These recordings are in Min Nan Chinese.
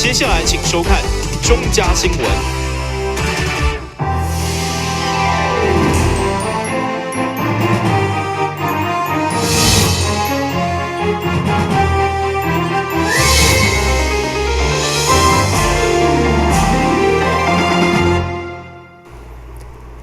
接下來請收看中嘉新聞。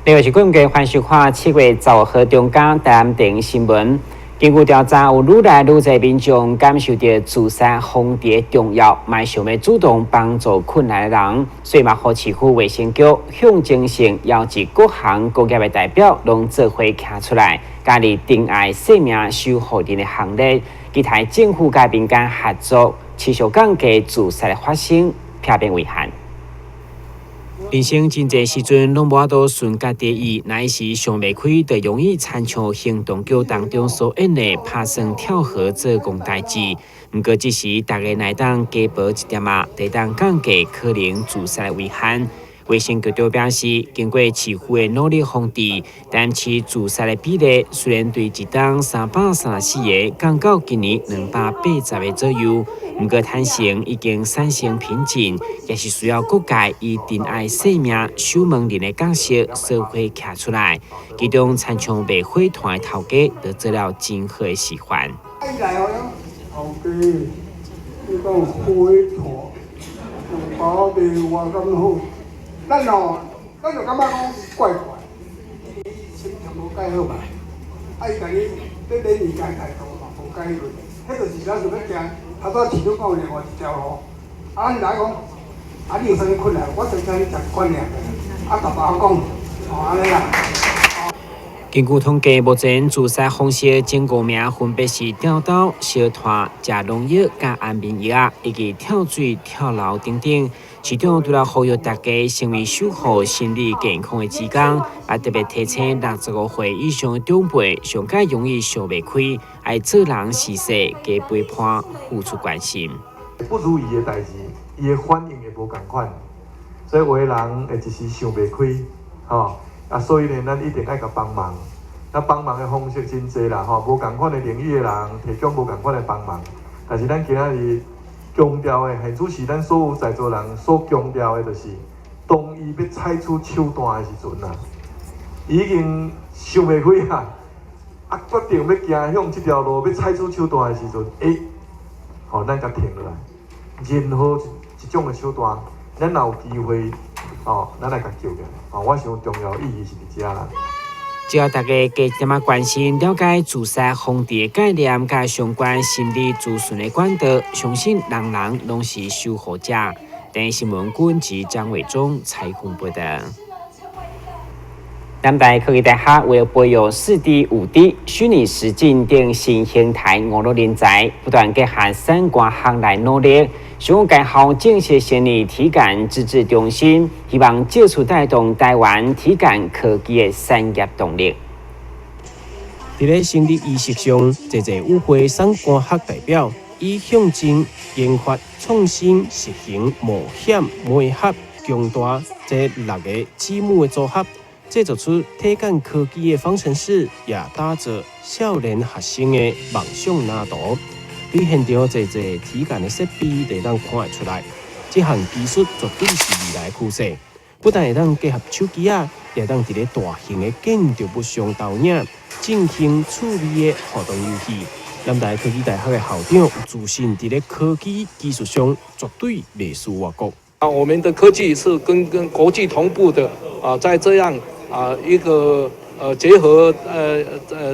另外是今日歡收看7月15號中嘉台南電新聞。根據調查，有愈來愈濟民眾感受著自殺防治的重要，嘛想欲主動幫助困難的人，所以嘛，予市府衛生局象徵性邀集各行各業的代表，攏做伙徛出來，加入珍愛生命守護人的行列。期待政府佮民間合作，持續降低自殺的發生，避免遺憾。人生真濟時陣攏無法度順家己意，若一時想袂開，就容易親像行動劇當中所演的拍算跳河做戇代誌。毋過這時大家若會當加薄一點仔，就會當降低可能自殺的危險。衛生局長表示，經過市府的努力防治，但是自殺的比例雖然對一冬334個降到今年280個左右，毋過坦承已經產生瓶頸，也是需要各界以珍愛生命守門人的角色，做伙徛出來。其中，親像賣火炭的頭家，就做了真好的示範。頭家，你講火炭，用包賣偌咁好。咱哦，咱就感覺講怪怪，伊心情無改好嘛，啊伊共你咧買物件態度嘛無改落，彼就是咱想欲行，頭拄仔市長講另外一條路，啊咱來講，啊你有啥物困難，我就請你食觀念，啊共別人講，哦按呢啦。根據統計，目前自殺方式前五名分別是吊刀、燒炭、食農藥、佮安眠藥，以及跳水、跳樓等等。市長除了呼籲大家成為守護心理健康的志工，也特別提醒65歲以上的長輩，上較容易想袂開，愛做人事勢，加陪伴，付出關心。不如意的代誌，伊的反應會無仝款，所以有的人會一時想袂開，吼。啊，所以呢，咱一定愛共幫忙。那幫忙的方式真濟啦，吼，無仝款的領域的人提供無仝款的幫忙。但是咱今仔日強調的，現主是咱所有在座人所強調的，就是當伊欲採取手段的時陣啊，已經想袂開啊，啊，決定欲行向這條路，欲採取手段的時陣，欸，吼，咱共停落來。任何一種的手段，咱若有機會，哦，咱來共救起來。哦，我想重要意義是佇遮啦。只要大家加一點仔關心，了解自殺防治的概念，佮相關心理諮詢的管道，相信人人攏是守護者。電視新聞君及張偉忠採訪報導。南台科技大學為了培育4D、5D、虛擬實境等新形態娛樂人才，不斷結合產官學來努力。想欲該校正式成立體感智智中心，希望藉此帶動台灣體感科技的產業動力。佇咧成立儀式上，濟濟與會產官學代表以象徵研發、創新、實行、冒險、媒合、強大這六个字母的組合，製作出體感科技的方程式，也打造少年學生的夢想藍圖。對現場濟濟體感的設備，就會當看會出來。這項技術絕對是未來趨勢，不但會當結合手機仔，也會當佇咧大型的建築物上投影進行趣味的互動遊戲。南台科技大學的校長有自信，佇咧科技技術上絕對袂輸外國。啊，我們的科技是跟國際同步的啊，在這樣啊一個結合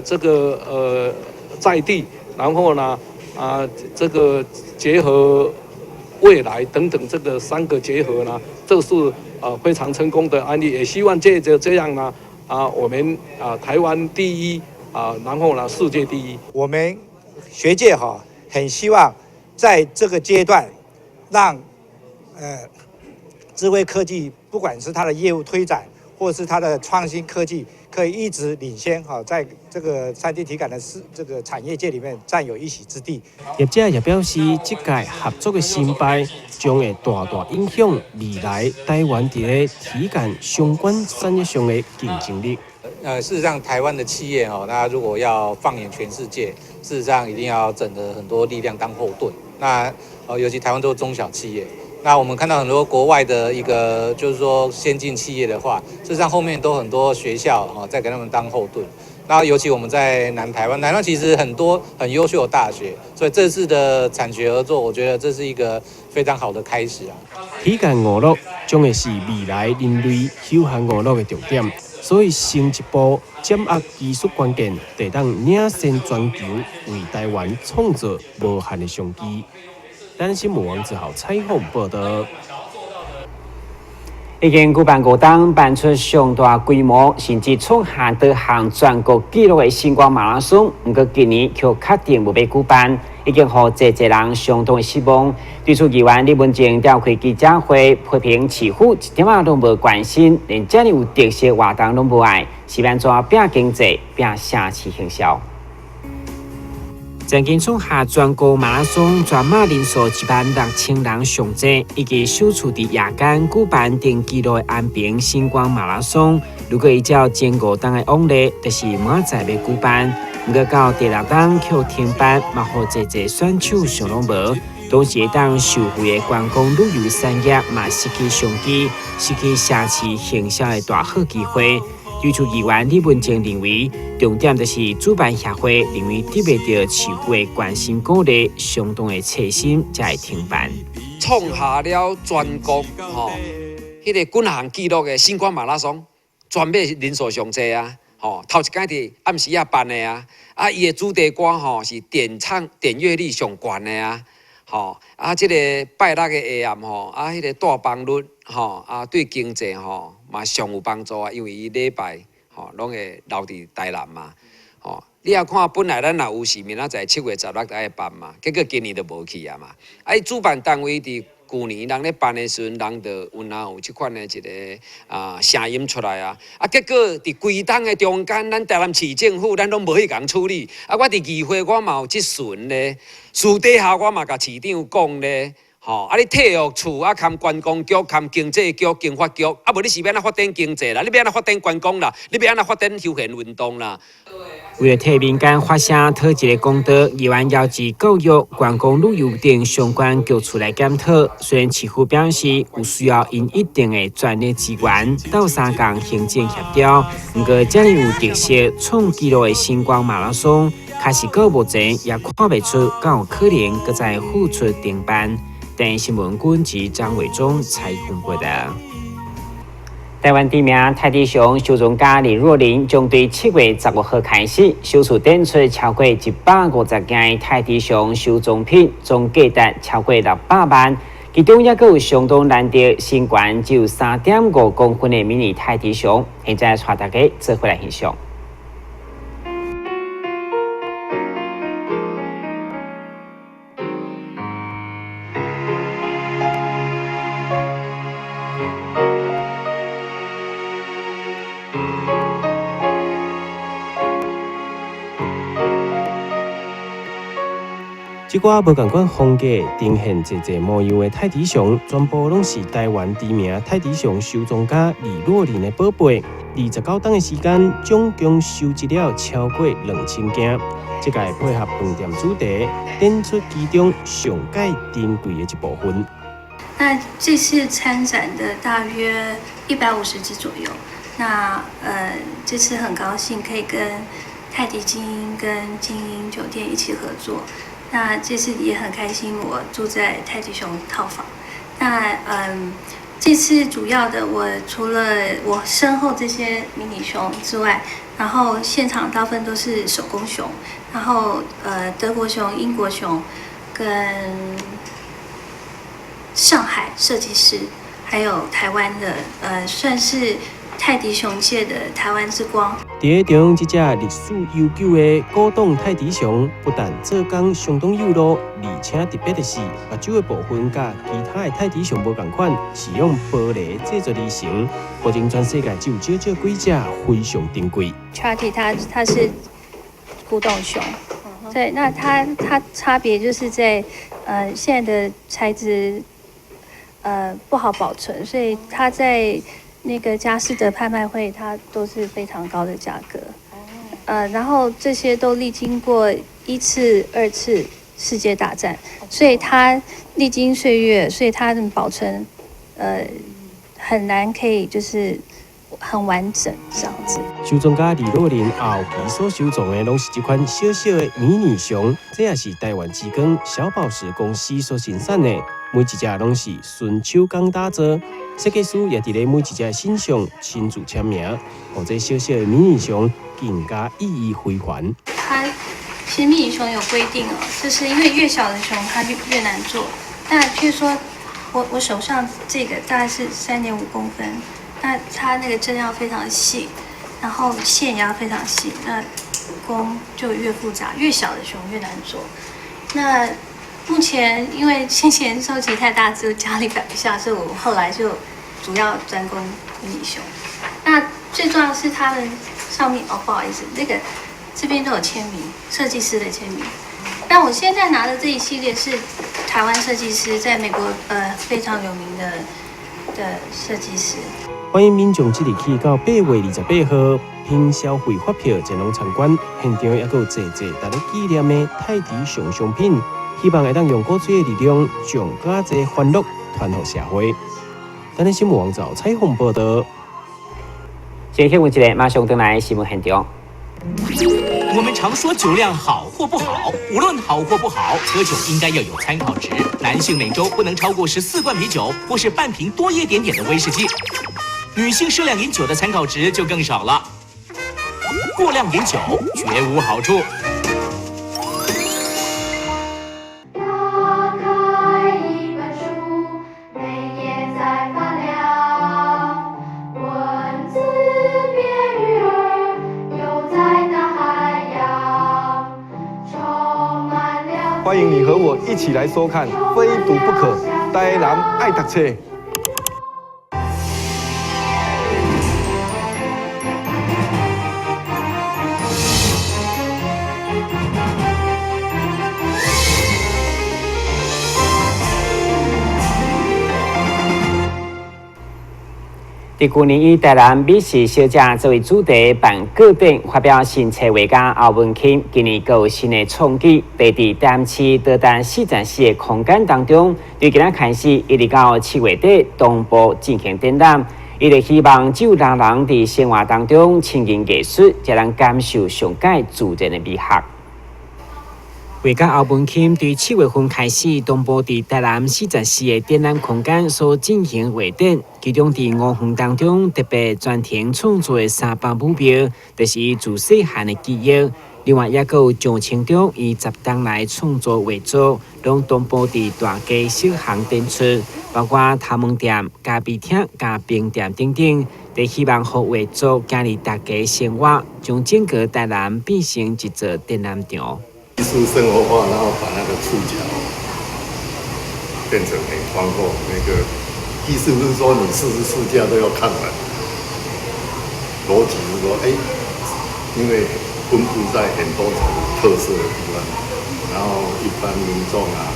這個在地，然後呢啊這個結合未來等等這個三個結合呢，這是非常成功的案例，也希望借著這樣呢啊我們啊台灣第一啊，然後呢世界第一。我們學界哈很希望在這個階段讓智慧科技，不管是它的業務推展，或是它的創新科技，可以一直領先哈，在這個3D 體感的市這個產業界裡面佔有一席之地。業者也表示，這屆合作的成敗將會大大影響未來台灣佇咧體感相關產業上的競爭力。事實上，台灣的企業哦，那如果要放眼全世界，事實上一定要整合很多力量當後盾。那尤其台灣都是中小企業。那我們看到很多國外的一個，就是說先進企業的話，事實上後面都很多學校啊，在給他們當後盾。那尤其我們在南台灣，南台灣其實很多很優秀的大學，所以這次的產學合作，我覺得這是一個非常好的開始啊。體感娛樂將會是未來人類休閒娛樂的重點，所以先一步掌握技術關鍵，就會當領先全球，為台灣創造無限的商機。咱新聞王子豪採訪報道。已經舉辦五冬，辦出上大規模，甚至創下多項全國紀錄的星光馬拉松，毋過今年卻確定無欲舉辦，已經予濟濟人相當的失望。對此，議員李文靜召開記者會，批評市府一點仔攏無關心，連遮爾有特色活動攏無愛，是欲按怎拚經濟、拚城市行銷。曾經創下全國馬拉松全馬人數16,000人上濟，以及首次佇夜間舉辦定紀錄的安平星光馬拉松，如果依照前五冬的往例，就是明仔載欲舉辦，毋過到第六冬卻停辦，嘛予濟濟選手想攏無。同時會當受惠的觀光旅遊產業嘛失去商機，失去城市行銷的大好機會。對此，議員李文靜認為，重點就是主辦協會認為得袂著市府的關心鼓勵，相當的切心才會停辦。創下了全國吼，彼個幾項紀錄的星光馬拉松，全馬人數上濟啊！吼，頭一擺佇暗時仔辦的啊，啊，伊的主題歌吼是點唱點閱率上懸的啊，吼，啊，這個拜六的下暗吼，啊，彼個大幫率吼，啊，對經濟吼嘛上有幫助啊，因為伊禮拜吼攏會留佇台南嘛，吼，你也看本來咱若有是明仔載7月16就愛辦嘛，結果今年就無去啊嘛，啊，伊主辦單位佇舊年人咧辦的時陣，人就有若有這款的一個啊聲音出來啊，啊，結果佇規冬的中間，咱台南市政府咱攏無去共處理，啊，我佇議會我嘛有質詢咧，私底下我嘛共市長講咧。吼，啊！你體育處啊，含觀光局、含經濟局、經發局，啊，無你是欲按怎發展經濟啦？你欲按怎發展觀光啦？你欲按怎發展休閒運動啦？為了替民間發聲，討一個公道，議員邀集教育、觀光、旅遊等相關局處來檢討。雖然市府表示有需要𪜶一定的專業資源，鬥相共行政協調，毋過遮爾有特色、創紀錄的星光馬拉松，確實到目前也看袂出敢有可能閣再復出停辦。電視新聞軍及張偉忠採訪報導。台灣知名泰迪熊收藏家李若琳將對7月15號開始，首次展出超過150件泰迪熊收藏品，總價值超過600萬。其中抑閣有相當難得，身懸只有3.5公分的迷你泰迪熊。現在帶大家做伙來欣賞。這寡無仝款風格、呈現濟濟模樣的泰迪熊，全部攏是台灣知名泰迪熊收藏家李若琳的寶貝。29冬的時間，總共收集了超過2000件。這屆配合飯店主題，展出其中上蓋珍貴的一部分。那這次參展的大約150隻左右。那這次很高興可以跟泰迪晶英跟晶英酒店一起合作。那這次也很開心，我住在泰迪熊套房。那這次主要的，我除了我身後這些迷你熊之外，然後現場大部分都是手工熊，然後德國熊、英國熊跟上海設計師，還有台灣的，算是泰迪熊界的台灣之光。佇中，這隻歷史悠久的古董泰迪熊，不但做工相當幼路，而且特別的是，目睭的部分佮其他的泰迪熊無仝款，是用玻璃製作而成。目前全世界只有少少幾隻，非常珍貴。 Chatty 它是古董熊，對，那它差別就是在現在的材質不好保存，所以它在那個佳士得拍賣會，它都是非常高的價格。然後這些都歷經過一次、二次世界大戰，所以它歷經歲月，所以它的保存，很難可以就是很完整這樣子。收藏家李若琳後期所收藏的，攏是這款小小的迷你熊，這也是台灣之光小寶石公司所生產的，每一隻攏是純手工打造，設計師也佇咧每一隻身上親自簽名，予這小小的迷你熊更加意義非凡。它其實迷你熊有規定哦，就是因為越小的熊它就越難做。那譬如說我手上這個大概是3.5公分，那它那個針要非常細，然後線也要非常細，那工就越複雜，越小的熊越難做。那目前因為先前收集太大隻，家裡擺不下，所以我後來就主要專攻迷你熊。那最重要是它們上面哦，不好意思，那個這邊都有簽名，設計師的簽名。那我現在拿的這一系列是台灣設計師在美國非常有名的設計師。歡迎民眾即日起到8月28號，憑消費發票前往參觀，現場猶閣有濟濟值得紀念的泰迪熊商品，希望會當用古錐的力量，將較濟歡樂傳予社會。等下新聞網站採訪報道。先去問一下，馬上轉來新聞現場。我們常說酒量好或不好，無論好或不好，喝酒應該要有參考值。男性每週不能超過14罐啤酒，或是半瓶多一點點的威士忌。女性適量飲酒的參考值就更少了。過量飲酒絕無好處。打開一本書，每頁在發亮，文字變魚兒，游在大海洋，充滿了。歡迎你和我一起來收看《非讀不可》，台南愛讀冊。佇舊年以台南美食小食作為主題辦個展，發表新冊畫家歐文欽，今年閣有新的創舉，地佇台南市多丹4.4的空間當中，對今仔開始一直到7月底同步進行展覽。伊就希望只有人人佇生活當中親近藝術，才能感受上蓋自然的美學。畫家歐文欽對7月份開始，同步佇台南4.4的展覽空間所進行畫展，其中佇五園當中特別專程創作的300畝廟，就是伊自細漢的記憶。另外，猶閣有蔣清中伊10冬來創作畫作，攏同步佇大街小巷展出，包括頭毛店、咖啡廳、佮冰店等等，佇希望予畫作行入大家生活，將整個台南變成一座展覽場。藝術生活化，然後把那個觸角變成很寬闊。那個意思不是說你44家都要看完，邏輯是說，因為分布在很多種特色的地方，然後一般民眾啊，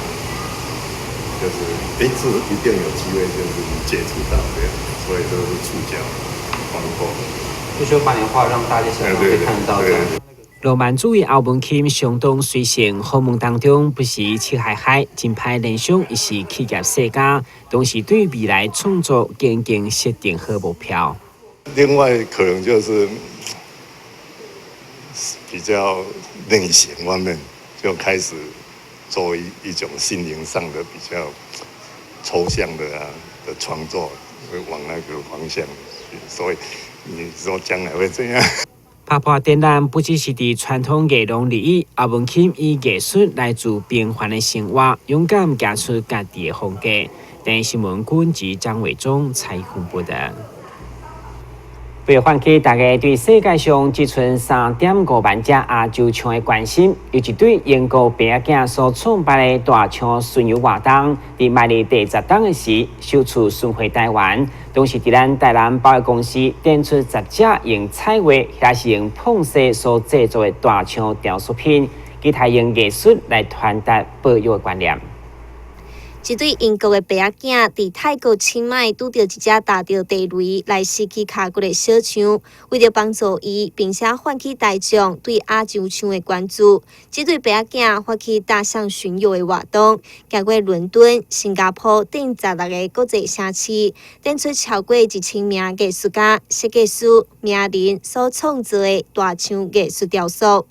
就是這一定有機會就是接觸到這樣，所以都是觸角寬闊。就說把你畫讓大家想可以看得到這樣。浪漫主義歐文欽相當隨性，訪問當中不時笑嗨嗨，真歹聯想伊是企業世家，同時對未來創作堅定設定好目標。另外可能就是比較內顯方面，就開始做一種心靈上的比較抽象的創作，會往那個方向去。所以你說將來會怎樣？拍破展覽不只是佇傳統藝廊裡，歐文欽以藝術來自平凡的生活，勇敢行出家己的風格。電視新聞君及張偉忠採訪報道。為喚起大家對世界上只賰3.5萬隻亞洲象的關心，有一對英國爸仔囝所創辦的大象巡遊活動，佇邁入第10冬的時，首次巡迴台灣。同時，佇咱台南保育公司展出10隻用彩畫抑是用膨色所製作的大象雕塑品，期待用藝術來傳達保育的觀念。一對英國的爸仔囝佇泰國清邁拄著一隻踏著地雷來失去跤骨的小象，為著幫助伊，並且喚起大眾對亞洲象的關注，這對爸仔囝發起大象巡遊的活動，行過倫敦、新加坡等16個國際城市，展出超過1000名藝術家、設計師、名人所創作的大象藝術雕塑。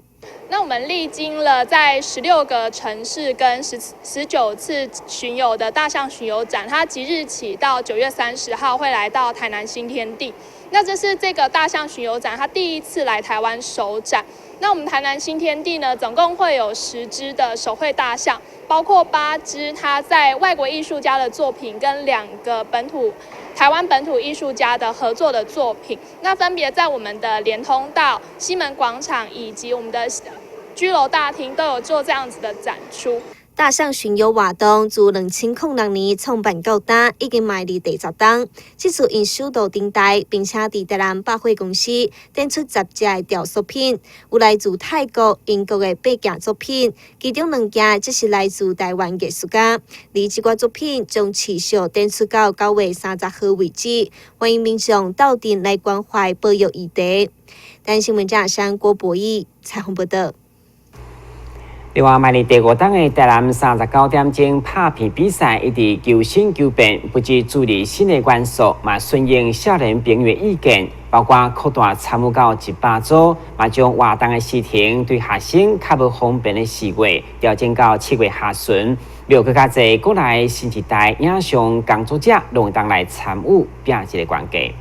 那我們歷經了在16個城市跟19次巡遊的大象巡遊展，它即日起到9月30號會來到台南新天地。那這是這個大象巡遊展，它第一次來台灣首展。那我們台南新天地呢，總共會有10隻的手繪大象，包括八隻它在外國藝術家的作品，跟兩個本土台灣本土藝術家的合作的作品。那分別在我們的連通道、西門廣場以及我們的居樓大廳都有做這樣子的展出。大象巡遊活動自2006年創辦到今，已經邁入第10冬。這次𪜶首度登台，並且佇台南百貨公司展出10隻的雕塑品，有來自泰國、英國的八件作品，其中兩件則是來自台灣藝術家。而這寡作品將持續展出到9月30號為止，歡迎民眾鬥陣來關懷保育議題。台視新聞記者郭博義採訪報導。另外，邁入第五冬的台南三十九點鐘拍片比賽，一直求新求變，不只注入新的元素，嘛順應少年朋友的意見，包括擴大參與到100組，嘛將活動的時程對學生較無方便的4月調整到7月下旬，讓閣較濟國內新一代影像工作者攏會當來參與，拼一個懸低。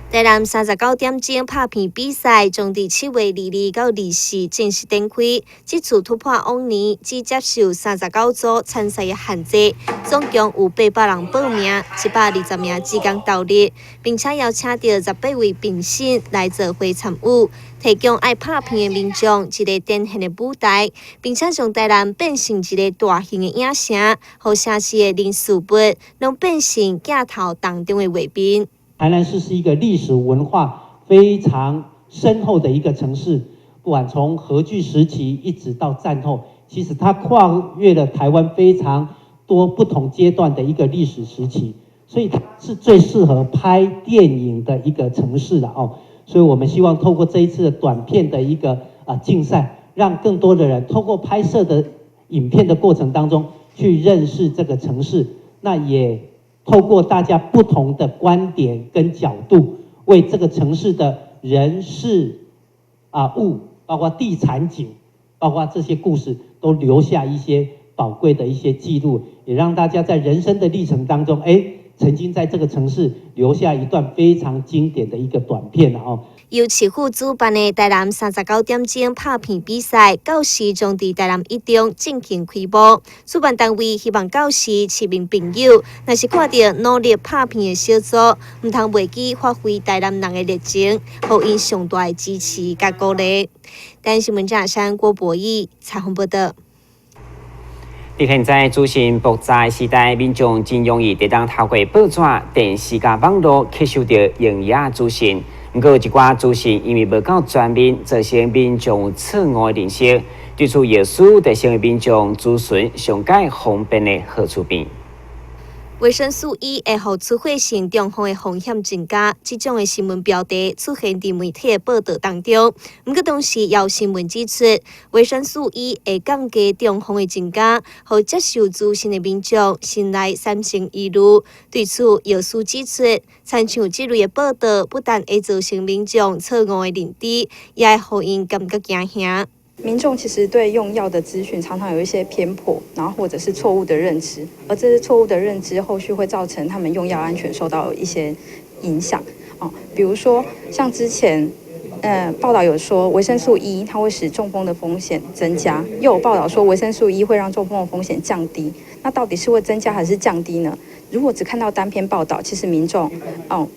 台南三十九點鐘拍片比賽將佇7月22到24正式展開。這次突破往年只接受三十九組參賽的限制，總共有800人報名，120名志工投入，並且邀請著18位評審來做伙參與，提供愛拍片的民眾一个展現的舞台，並且將台南變成一个大型的影城，予城市的人事物攏變成鏡頭當中的畫面。台南市是一個歷史文化非常深厚的一個城市，不管從荷據時期一直到戰後，其實它跨越了台灣非常多不同階段的一個歷史時期，所以它是最適合拍電影的一個城市了哦。所以我們希望透過這一次的短片的一個競賽，讓更多的人透過拍攝的影片的過程當中去認識這個城市，那也透過大家不同的觀點跟角度，為這個城市的人事物，包括地產景，包括這些故事，都留下一些寶貴的一些記錄，也讓大家在人生的歷程當中，哎，曾經在這個城市留下一段非常經典的一個短片哦。由市府主辦的台南三十九點鐘拍片比賽，到時將佇台南一中進行開幕。主辦單位希望到時市民朋友，若是看著努力拍片的小組，毋通袂記發揮台南人的熱情，予𪜶上大的支持佮鼓勵。台視新聞記者郭博義採訪報導。佇現在資訊爆炸的時代，民眾真容易會當透過報紙、電視佮網路吸收著營養資訊。毋過有一寡資訊因為無夠全面，造成民眾有錯誤的認識。對此，藥師就成為民眾諮詢上蓋方便的好處邊。維生素 E 會予出血性中風的風險增加，這種的新聞標題出現佇媒體的報導當中。毋過同時，也有新聞指出，維生素 E 會降低中風的增加，予接受資訊的民眾心內產生疑慮。對此，藥師指出，親像這類的報導，不但會造成民眾錯誤的認知，也會予𪜶感覺驚嚇。民眾其實對用藥的資訊常常有一些偏頗，然後或者是錯誤的認知，而這些錯誤的認知後續會造成他們用藥安全受到一些影響。哦，比如說像之前，報道有說維生素 E 它會使中風的風險增加，又有報道說維生素 E 會讓中風的風險降低，那到底是會增加還是降低呢？如果只看到單篇報道，其實民眾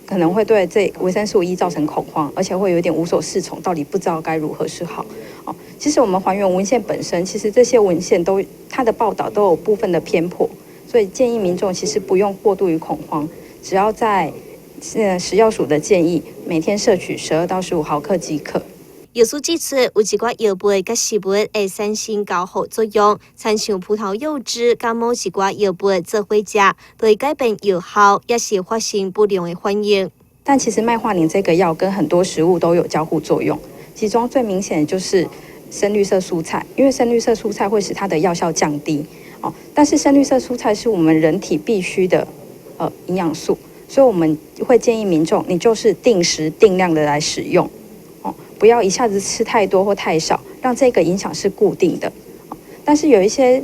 可能會對這維生素 E 造成恐慌，而且會有點無所適從，到底不知道該如何是好。哦，其實我們還原文獻本身，其實這些文獻都它的報道都有部分的偏頗，所以建議民眾其實不用過度於恐慌，只要在食藥署的建議，每天攝取12到15毫克即可。藥師指出，有一寡藥物佮食物會產生交互作用，親像葡萄柚汁佮某一寡藥物做伙食，就會改變藥效，抑是發生不良的反應。但其實麥化寧這個藥跟很多食物都有交互作用，其中最明顯的就是深綠色蔬菜，因為深綠色蔬菜會使它的藥效降低。哦，但是深綠色蔬菜是我們人體必須的營養素，所以我們會建議民眾，你就是定時定量的來使用，哦，不要一下子吃太多或太少，讓這個影響是固定的。但是有一些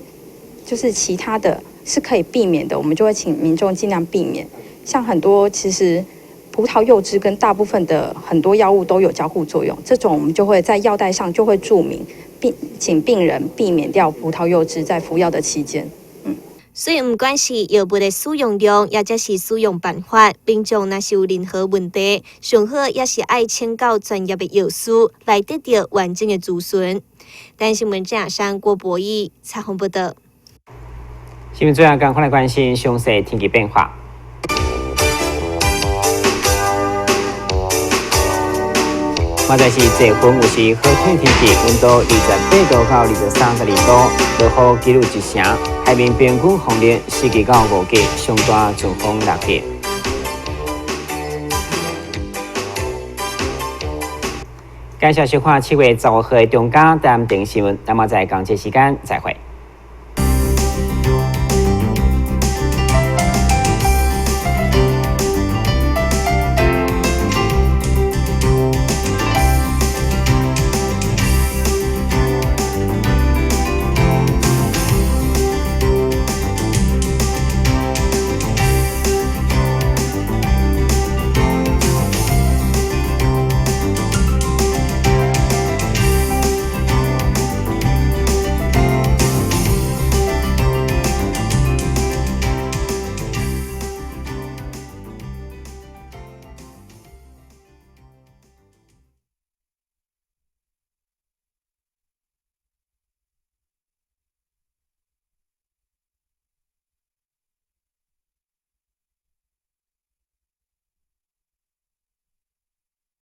就是其他的是可以避免的，我們就會請民眾盡量避免。像很多其實葡萄柚汁跟大部分的很多藥物都有交互作用，這種我們就會在藥袋上就會註明，並請病人避免掉葡萄柚汁在服藥的期間。所以，毋管是藥物的使用量，抑者是使用辦法，民眾若是有任何問題，上好也是愛請教專業的藥師來得到完整的資訊。台新聞鄭亞山郭博義採訪報導。新聞最後，趕快來關心詳細天氣變化。現在是濟雲有時好天氣，溫度28度到32度，落雨幾率1成。海面平均風力4級到5級，上大陣風6級。感謝收看7月15號的中嘉台電新聞，那麼在同一時間再會。